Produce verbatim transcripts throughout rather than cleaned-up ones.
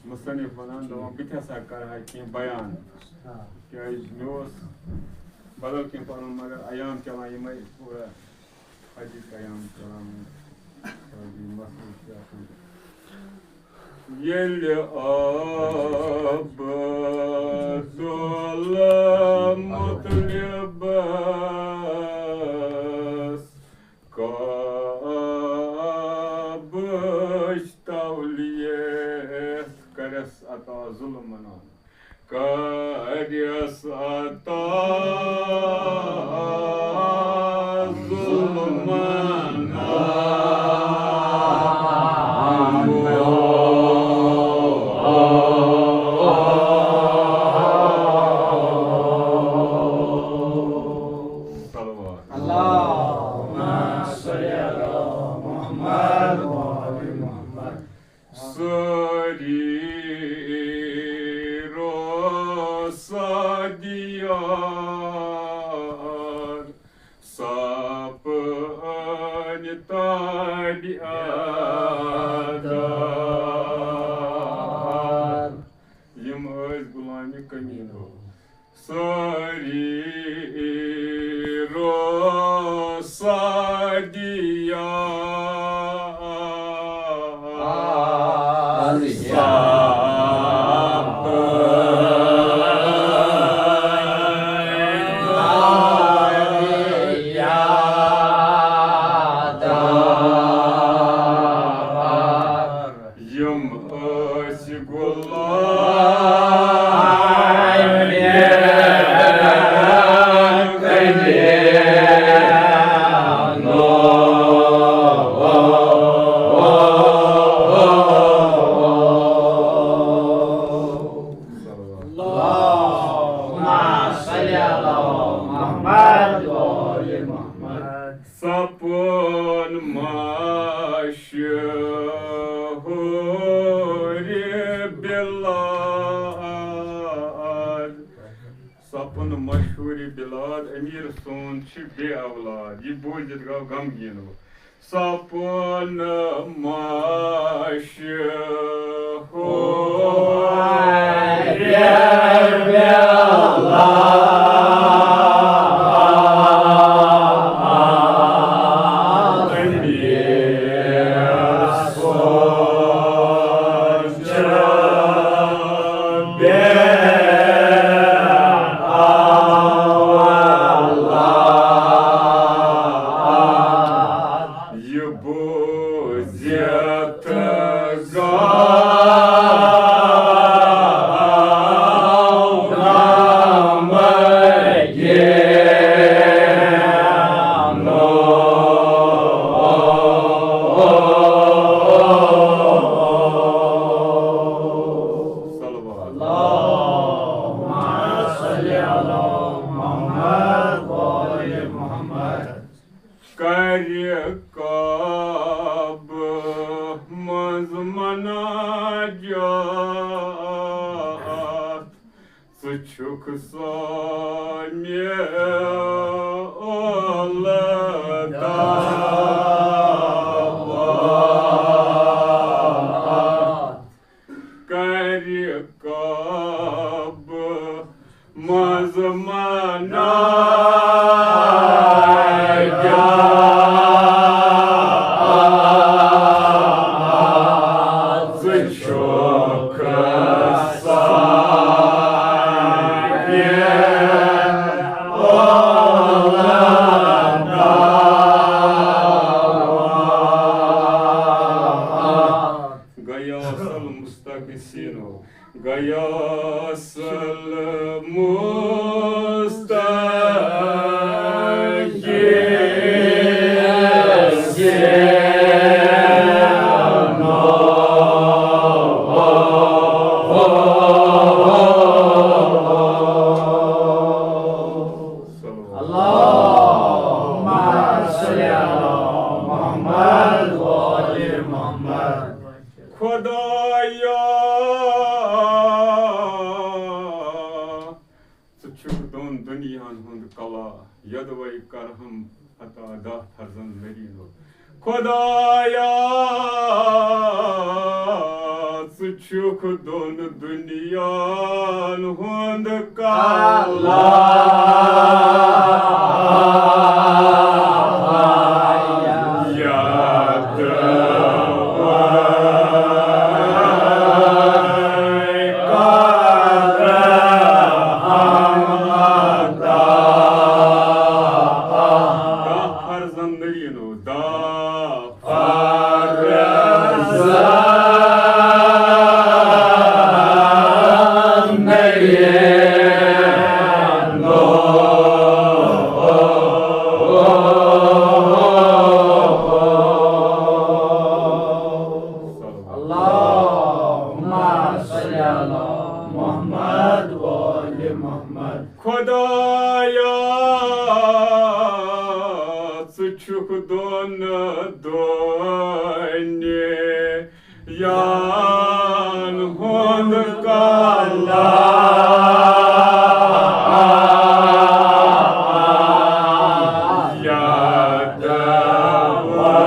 مصنف ونان، دپان، بہٕ تہِ ہسا کرٕ ہا کینٛہہ بیان۔ کیٛازِ مےٚ اوس بدل کینٛہہ پرُن، مگر ایام چلان یِمے تھوڑا حدیث ایام چلان، حدیث مسلہٕ چھِ آسان۔ ییٚلہِ عبدالمطلبس کعبٕچ تولیت کرٮ۪س عطا ظلمن۔ کرٮ۪س عطا ظلمن۔ صلوات۔ اللهم صل على محمد وآل محمد۔ سٲری رۄسا دِیار سپٕنۍ تابعدار۔ یِم ٲسۍ غلامِ کمیٖنو۔ سٲری رۄسا دِیار سپٕنۍ تابعدار۔ یِم ٲسۍ غلامِ کمیٖنو۔ اللهم صل على محمد وآل محمد۔ سپُن مشہوٗرِ بِلاد۔ سپُن مشہوٗرِ بِلاد، أمیٖر سون چھُ بے اولاد۔ یہِ بوٗزِتھ گوٚو غمگیٖن۔ سپُن مشہوٗرِ بِلاد۔ یہِ بوٗزِتھ گوٚو غمگیٖن۔ صلوات۔ اللهم صل على محمد وآل محمد۔ کرِ کعبہٕ منٛز مناجات، ژٕ چھُکھ سامع اولہٕ دعوات۔ کرِ کعبہٕ منٛز مناجات، ژٕ چھُکھ سامع اولہٕ دعوات۔ غیاث المستغیثین۔ غیاث المستغیثین۔ اللهم صل على محمد وآل محمد۔ خدایا، ژٕ چھُکھ دۄن دُنیاہَن ہُنٛد کلا، یدوے کرہم عطا دہ فرزند نبی نور۔ خدایا، ژٕ چھُکھ دۄن دُنیاہَن ہُنٛد کلہٕ۔ یَتھ وَے قدر ہمتا۔ دَہ فرزند نٔریٖنو، دَہ فرزند نٔریٖنو۔ اللهم صل على محمد وآل محمد۔ خۄدایا، ژٕ چھُکھ دۄن دُنیاہَن ہُنٛد کلہٕ۔ یَتھ وَے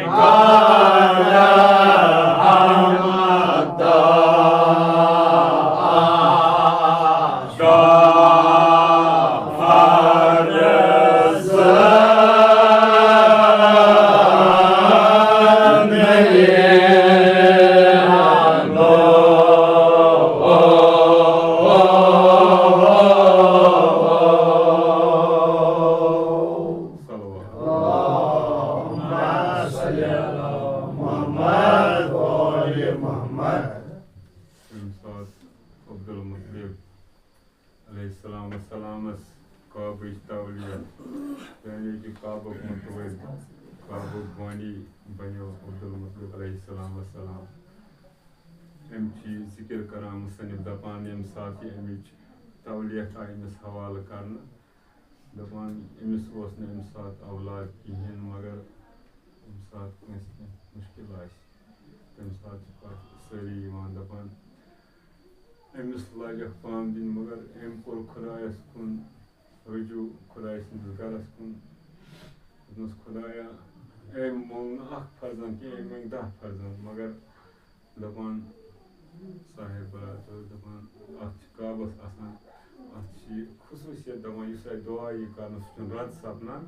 قدر ہمتا۔ اللهم صل على محمد وآل محمد۔ تَمہِ ساتہٕ عبدالمطلب علیہ السلام السلامس کعبٕچ تولیہ، یعنی کہِ کعبُک متوٲلۍ، کعبُک بانی بنیو عبدالمطلب علیہ السلام السلام۔ أمۍ چھِ یہِ ذِکِر کران مُصنِف دَپان، ییٚمہِ ساتہٕ یہِ اَمِچ تولیہ آیہِ أمِس حوالہٕ کرنہٕ، دَپان، أمِس اوس نہٕ اَمہِ ساتہٕ اولاد کِہیٖنۍ، مگر ییٚمہِ ساتہٕ کٲنٛسہِ کینٛہہ مُشکِل آسہِ، تَمہِ ساتہٕ چھِ پَتہٕ سٲری یِوان دَپان، أمِس لاجَکھ پام دِنۍ، مگر أمۍ کوٚر خۄدایَس کُن رجوع، خۄداے سٕنٛدِس گَرَس کُن۔ دوٚپنَس، "خۄدایا، أمۍ مۄنگ نہٕ اَکھ فرزند کینٛہہ، أمۍ مۄنگ دَہ فرزند، مگر دَپان، صاحب برات اوس دَپان، اَتھ چھِ کعبَس آسان، اَتھ چھِ یہِ خصوٗصیت دَپان، یُس اَتہِ دُعا یی کَرنہٕ، سُہ چھُنہٕ رَد سَپدان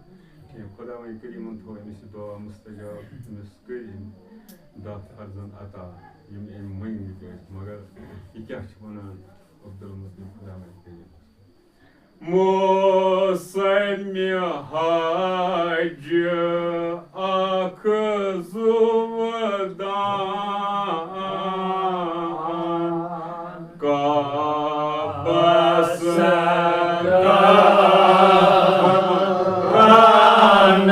کینٛہہ۔ خۄداوندِ کریٖمَن تھوٚو أمِس یہِ دُعا مُستجاب، أمِس کٔرۍ أمۍ دَہ فرزند عطا، یِم أمۍ مٔنگمٕتۍ ٲسۍ۔ مگر یہِ کیٛاہ چھِ وَنان عبدالمطلب خۄداوندِ کریٖمَس؟" موسمِ حج اکھ زُو دان کعبس کرن قربان۔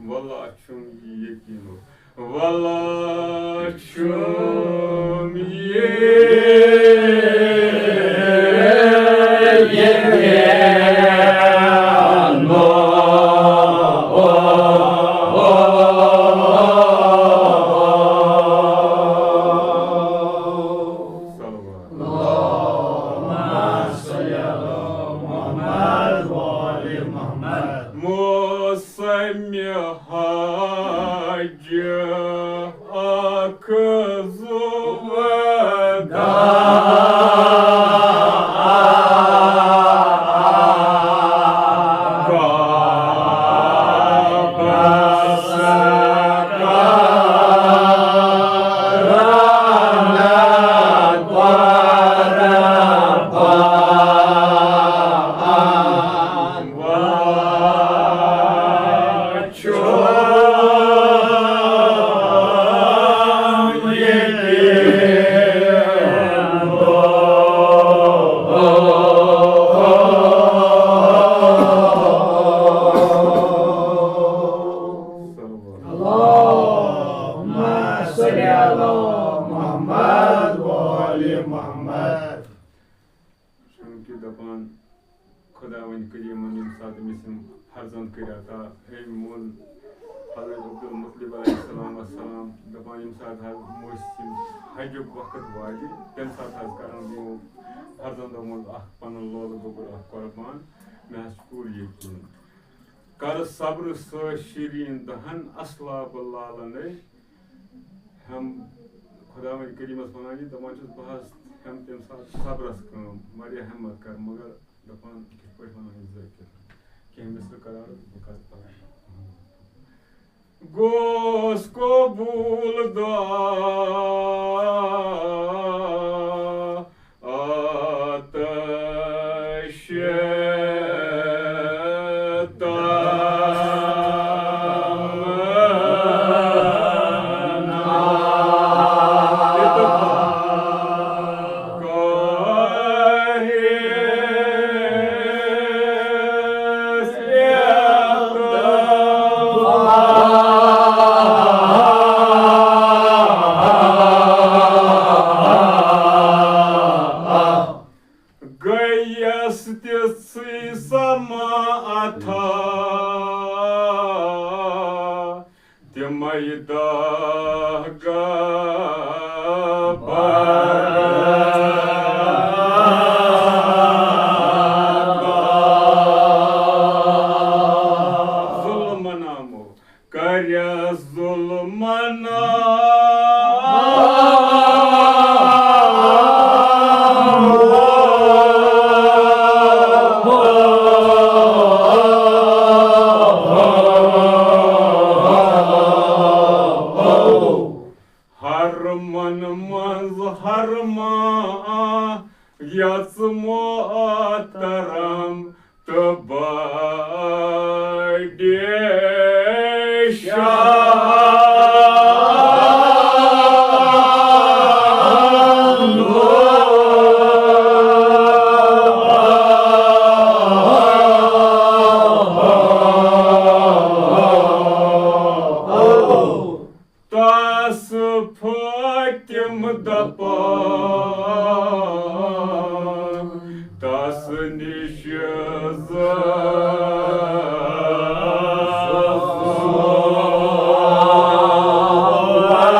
ولا چھُم یہِ یقین ولا چھُم یہِ یقین۔ صلوات۔ اللهم صل على محمد وآل محمد۔ موسمِ حج اکھ زُو دان کعبس کرن قربان۔ ولا چھُم یقین۔ اللهم صل على محمد وآل محمد۔ چوٗنٛکہِ دَپان، خۄداوندِ کریٖمن ییٚمہِ ساتہٕ أمِس یِم فرزند کٔرۍ عطا، أمۍ ووٚن حضرت عبدالمطلب علیہ السلام وسلام، دَپان، ییٚمہِ ساتہٕ حظ موسمِ حجُک وقت واتہِ، تَمہِ ساتہٕ حظ کرن بہٕ یِمو فرزندو منٛز اکھ پنُن لولہٕ گوٚبُر اکھ قربان۔ مےٚ حظ چھُ پوٗرٕ یقیٖن۔ کر صبرٕ سۭتۍ شیٖریٖن دہن، اصلاب لالنے ہم۔ خداوند کریمس ونان یہِ، دپان چھُس، بہٕ حظ ہٮ۪مہٕ تمہِ ساتہٕ صبرس کٲم، واریاہ ہمت کر، مگر دپان کِتھ پٲٹھۍ ونان یہِ ذٲکر؟ کینٛہہ مصرٕ کرٕ عرض، بہٕ کرٕ پتہٕ۔ گوس قبول دعا آتش تمنا۔ گٔیَس تِژھٕے سما اتھا، تِمے داہ گا ظلم نامو کریا ظلم نامو۔ حرمن منٛز حرما یژ محترم تہٕ بڑِ شان۔ تس فٲطم دپان، تس نِش زٕ کر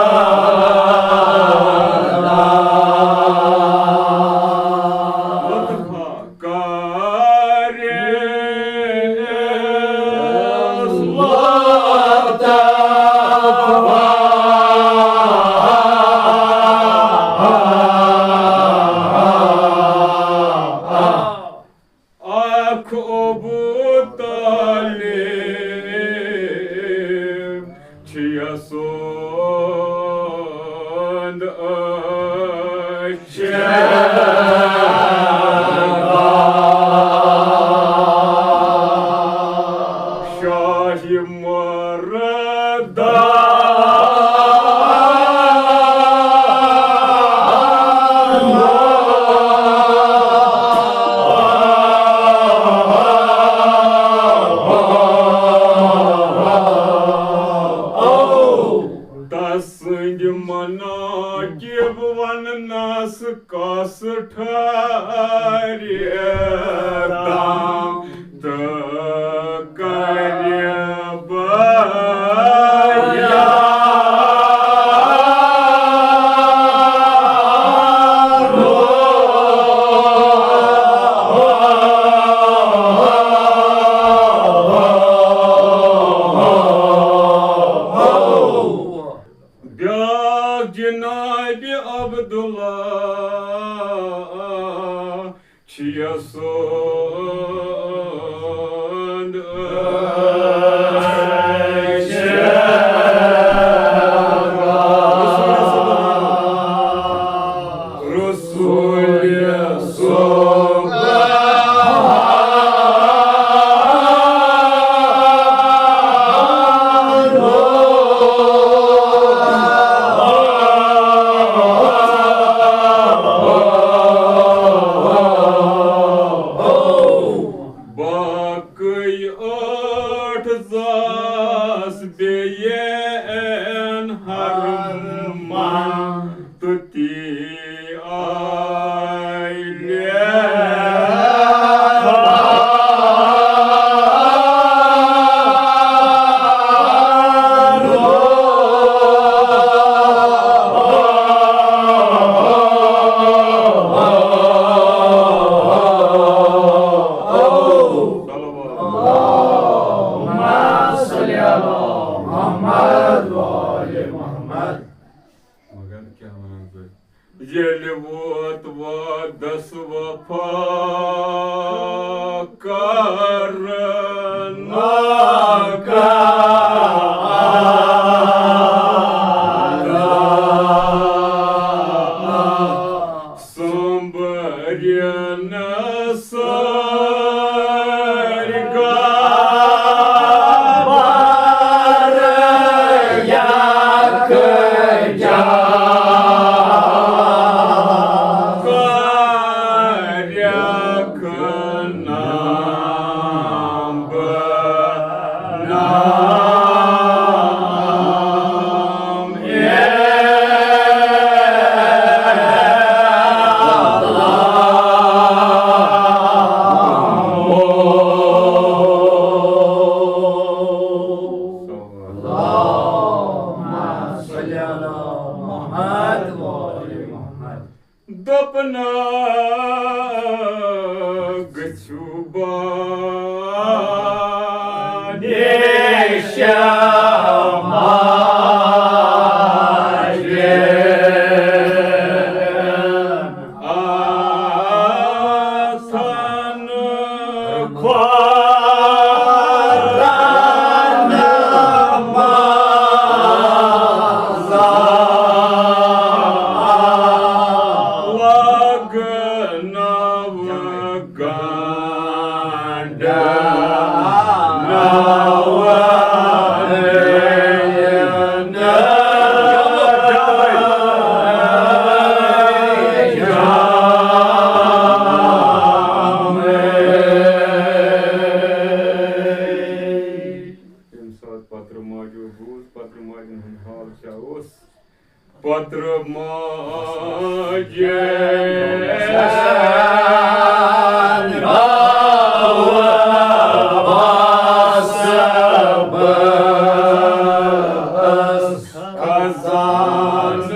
اکھ ابو طالب چھُ یسوند أچھ۔ شاہی مردان۔ تسٕنٛدۍ مناقب وننس کس ٹھارِ تام تہٕ کرِ بیان۔ بیاکھ جناب عبداللہ چھُ یسوند أچھ۔ رسول سبحان۔ باقٕے ٲٹھ زاس بیٚیَن حرمن تہٕ تی آیہِ لیکھنہٕ۔ ییٚلہِ ووت وعدس وفا کرنہٕ۔ سنبھرن سرگا بار یک جا کریک نام بنام۔ اللهم صل على محمد وآل محمد۔ دوٚپنَکھ گٔژھِو بانہِ شماجہِ آسن کھۄرن منٛز لگناوٕ گنٛڈ۔ ییٚمہِ ساتہٕ پترٕ ماجہِ بوٗز، پترٕ ماجہِ ہُنٛد حال کیٛاہ اوس؟ پترٕ ماجہِ خزانہٕ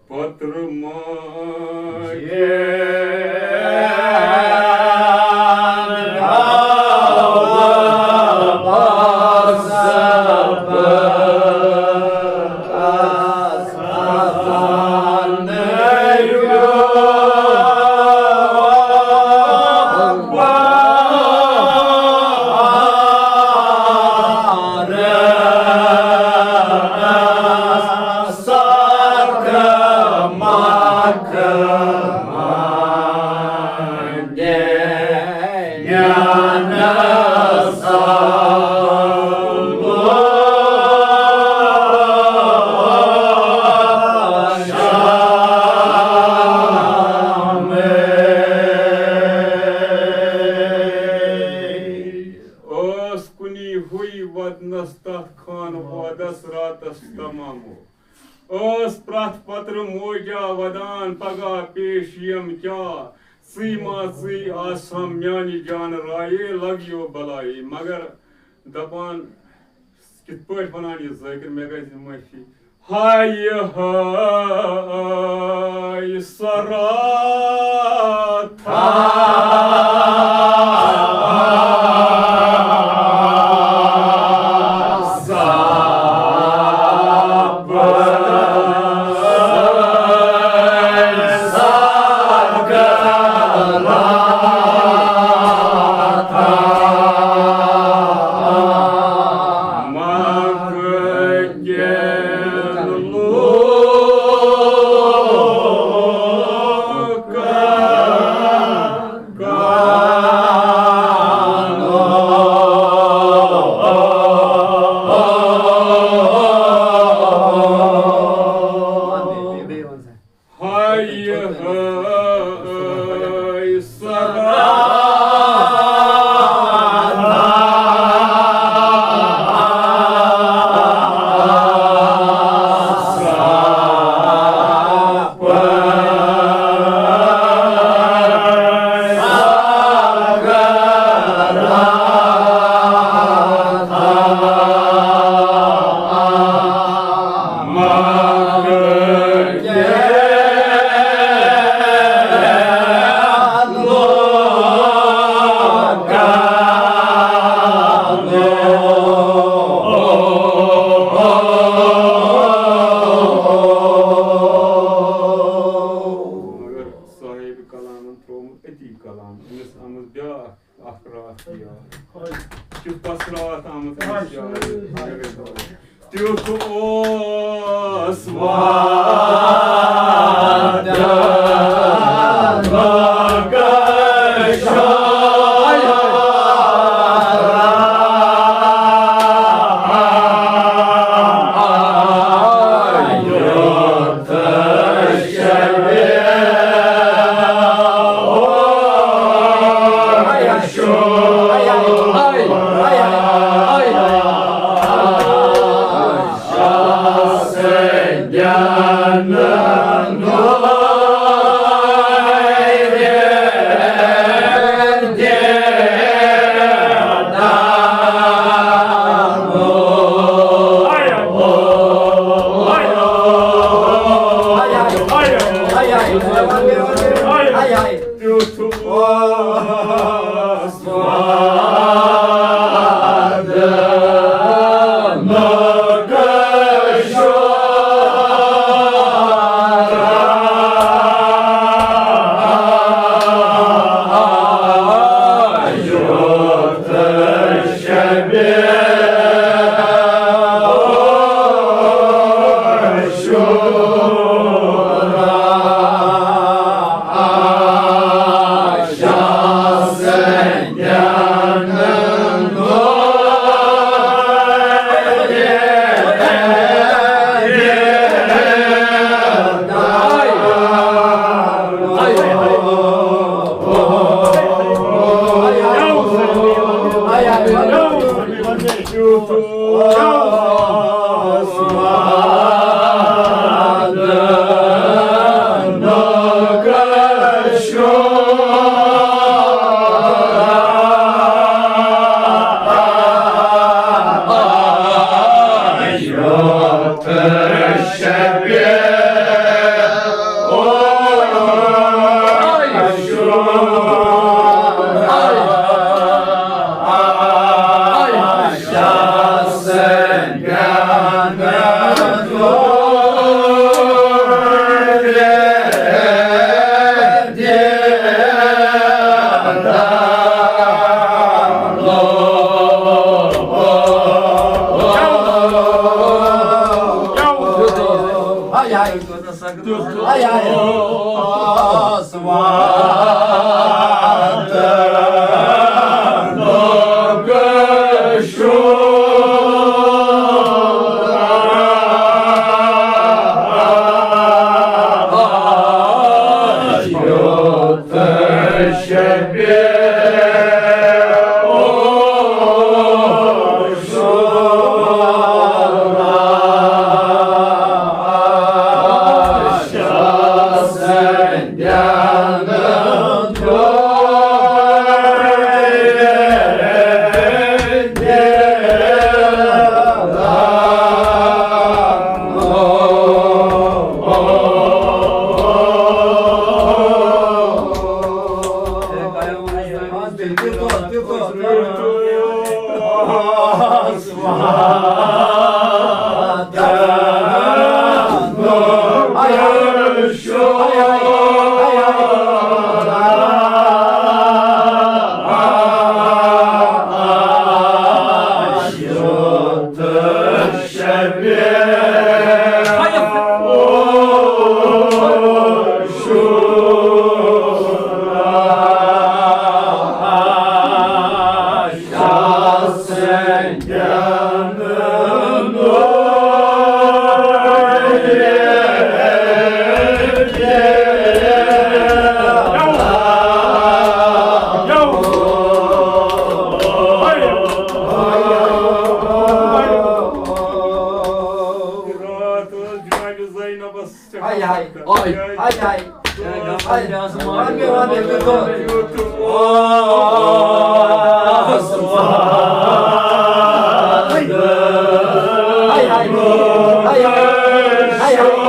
پترٕ ماجہِ ٲس کُنی ہوٚے ودنس تتھ خانہٕ وادس راتس تمامو۔ ٲس پرٛتھ پترٕ موجا ودان، پگاہ پیش یِم کیٛاہ، ژٕے ما ژٕے آسہم میانہِ جان رایے، لگیو بلایے۔ مگر دپان، کِتھ پٲٹھۍ ونان یہِ ذٲکر، مےٚ گژھِ معٲفی۔ ہاے ہاے سرا ہاے ہاے سرا چھُ پسراتھ آمُت أمِس یاد۔ تیُتھ اوس وعدٕ مگر شاید تیُتھ اوس وعدٕ مگر شُراہ۔ یوٚت شبِ راتھ ٲس جنابِ زینبس ہاے ہاے۔ ہاے۔ ہاے ہاے۔ ہاے۔ وَن مےٚ، وَن مےٚ، مےٚ دوٚپ۔ ہاے ہاے۔ ہاے ہاے۔ ہاے ہاے۔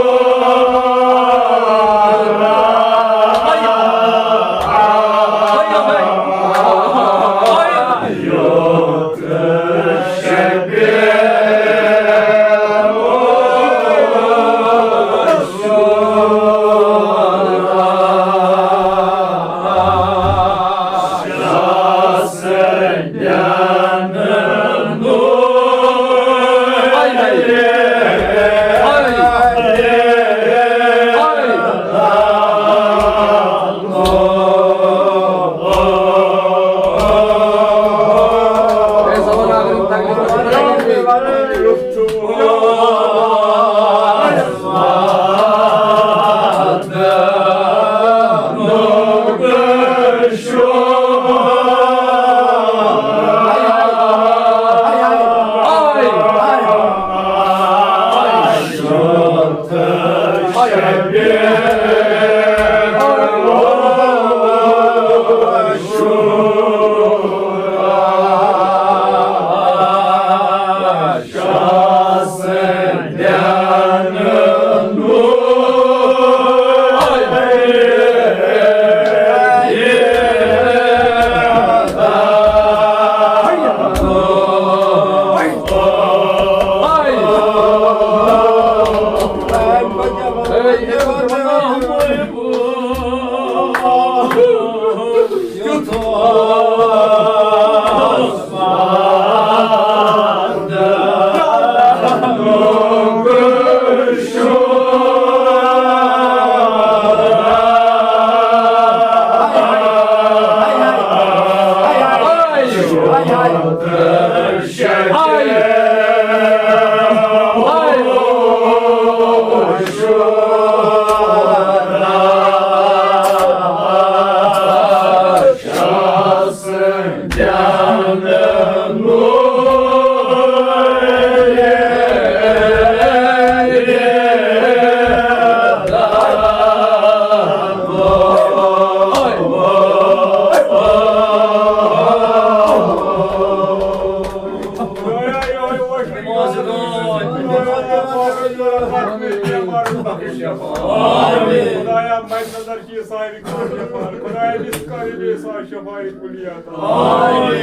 خدایا، مد نظر کی ساری کار شفا، خدایا، اس کا بھی سا شفا کلیہ عطا۔ آمین۔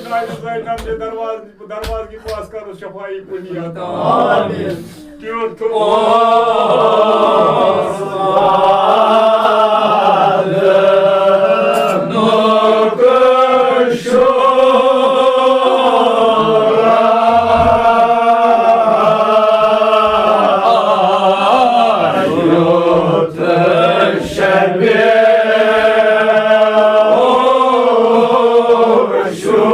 خدایا، دروازے، دروازے کی پاس کرو شفا کلیہ عطا۔ آمین۔ تیُتھ اوس وادنُک شورا، یُتھ شبِ شورا۔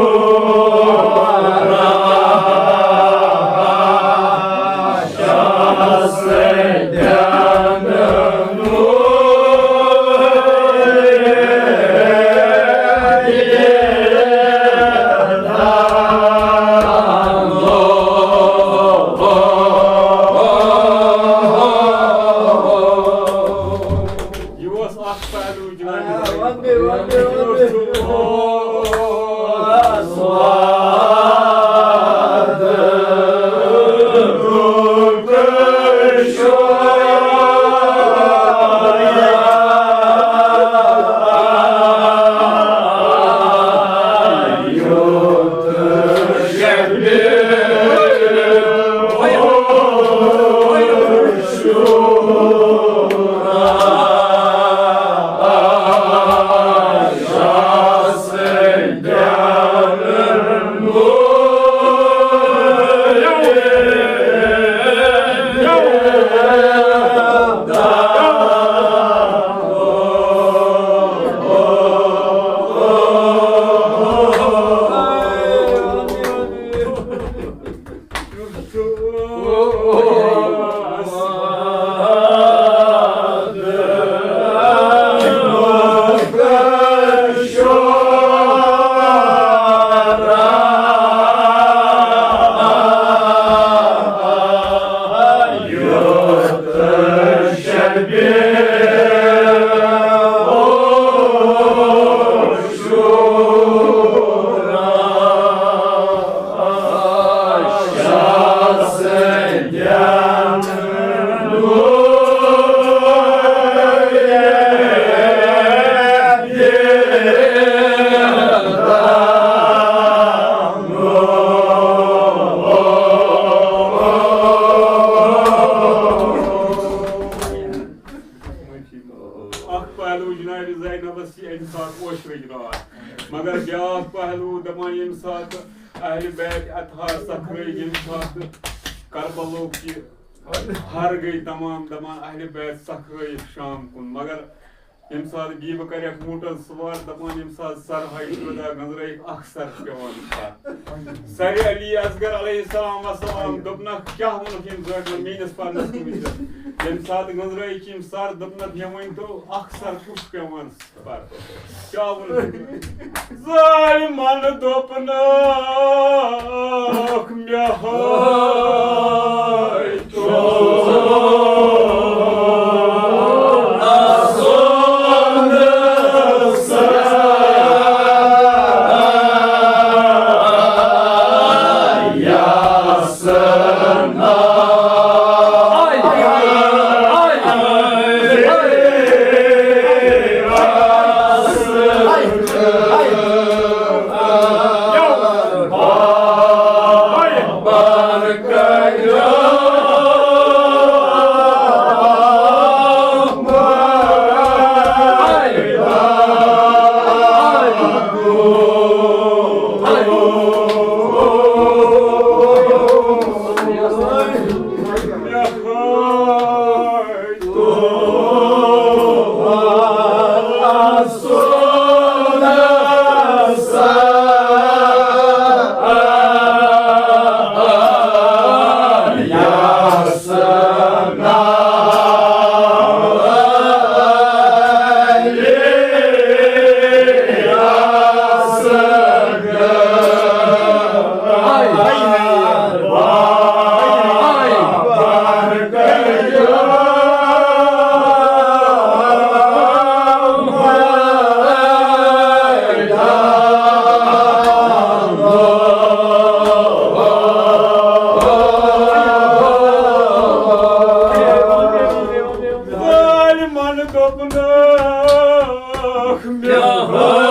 یہِ اوس اکھ پہلو جناب۔ اکھ پہلو جناب زینبس یہِ اَمہِ ساتہٕ اوشرٕچ راتھ، مگر بیٛاکھ پہلو دَپان ییٚمہِ ساتہٕ اہلِ بیت اطہار سکھرٲوۍ، ییٚمہِ ساتہٕ کربلُک یہِ ہر گٔے تمام، دَپان اہلِ بیت سکھرٲیِکھ شام کُن، مگر ییٚمہِ ساتہٕ بیبہٕ کَرٮ۪کھ ووٗٹَن سوار، دَپان ییٚمہِ ساتہٕ سر ہاے شہدا گٔنٛزرٲیِکھ، اکھ سر چھُ پٮ۪وان سر۔ سرِ علی اصغر علیہ السلام وسلام دوٚپنَکھ، کیٛاہ ووٚنُکھ ییٚمہِ زٲژَن میٛٲنِس پَرنَس مُتعلِق؟ ییٚمہِ ساتہٕ گٔنٛزرٲیِکھ یِم سر، دوٚپنَکھ، مےٚ ؤنۍ تو، اکھ سر کُس چھُ پٮ۪وان سر؟ کیٛاہ ووٚنُکھ؟ ظالمَن دوٚپنَکھ، مےٚ ہاے تو ظالمن دوٚپنکھ مےٚ ہاے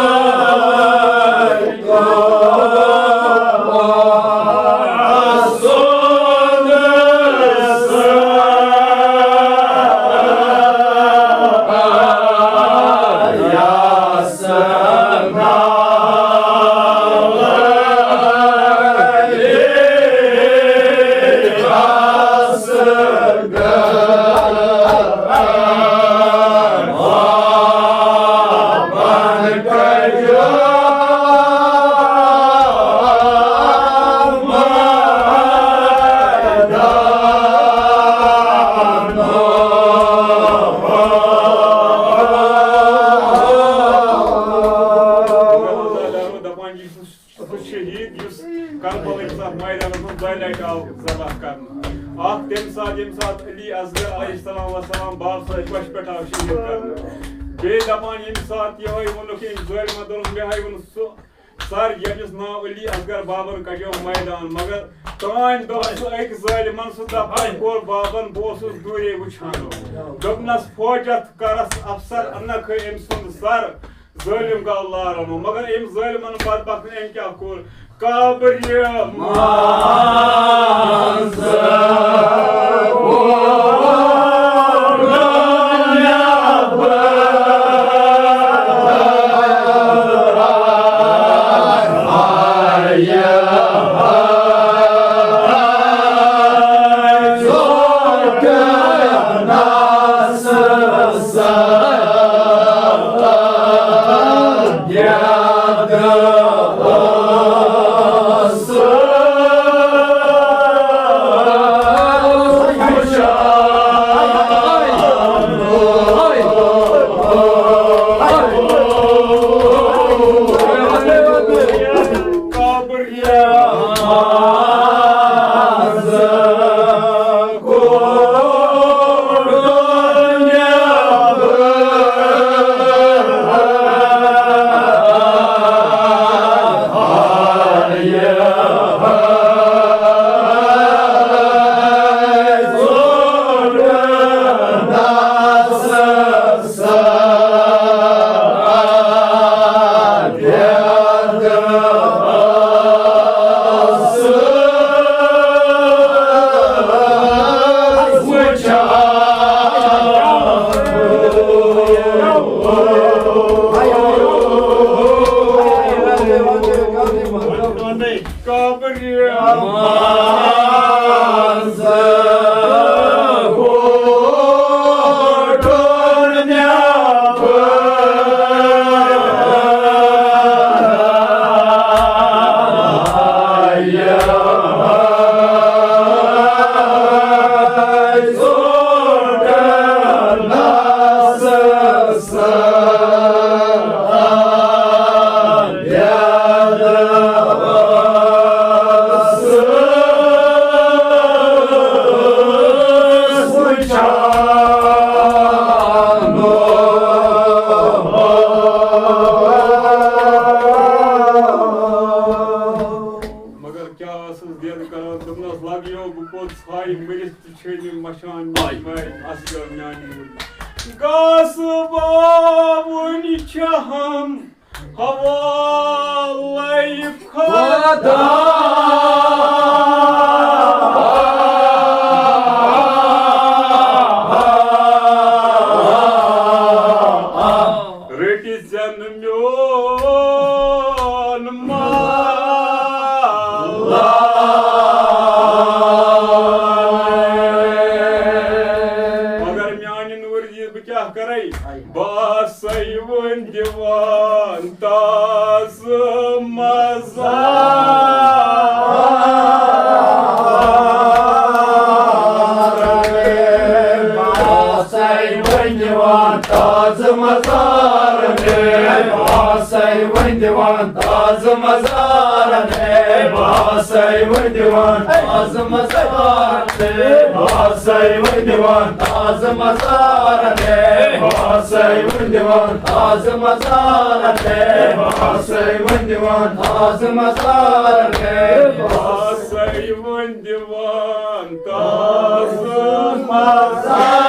دپان، یہِ چھُ سُہ شہیٖد یُس کربلٕکِس اَتھ مٲدانَس منٛز دۄیہِ لَٹہِ آو ذبح کرنہٕ۔ اکھ تَمہِ ساتہٕ، ییٚمہِ ساتہٕ علی اصغر علیہ السلام وسلام بابہٕ سٕنٛدِ پوشہِ پٮ۪ٹھ آو شہیٖد کرنہٕ۔ بیٚیہِ دپان، ییٚمہِ ساتہٕ یِہوٚے ووٚنُکھ، ییٚمہِ ظٲلمَن دوٚپُن، مےٚ ہاے ووٚنُکھ سُہ سر، ییٚمِس ناو علی اصغر بابن کڑیو مٲدان، مگر تانۍ دوٚپ سُہ أکۍ ظٲلمن، سُہ دفتر کوٚر بابن، بہٕ اوسُس دوٗرے وٕچھان۔ دوٚپنس، فوجت کرس افسر، انکھ أمۍ سُنٛد سر۔ ظٲلم گوٚو لارن، مگر أمۍ ظٲلمن بدبختن أمۍ کیٛاہ کوٚر؟ قبرِ منٛز قبرِ منٛز کوٚڑ مےٚ مگر کیٛاہ ٲسٕس دٮ۪د کران؟ دوٚپنَس، لَگیو بہٕ پوٚت ژھایہِ مٔرِتھ تہِ چھے نہٕ مَچھان میٛٲنۍ ماے اَصغر میٛانہِ موٗجوٗب۔ گاسہٕ باوٕنۍ چھَہَم حوالَے خۄدا۔ رٔٹِتھ زٮ۪نہٕ میون مال۔ مگر میانہِ اور یہِ بہٕ کیٛاہ کرے؟ بہٕ آسے وۄنۍ دِوان تازٕ مزارَن۔ بہٕ آسے وۄنۍ دِوان تازٕ مزارَن۔ بہٕ آسے وۄنۍ دِوان تازٕ مزارَن۔ بہٕ آسے وۄنۍ دِوان تازٕ مزارَن۔ بہٕ آسے وۄنۍ دِوان تازٕ مزارَن۔ بہٕ آسے وۄنۍ دِوان تازٕ مزارَن۔ بہٕ آسے وۄنۍ دِوان تازٕ مزارَن۔ بہٕ آسے وۄنۍ دِوان تازٕ مزارَن۔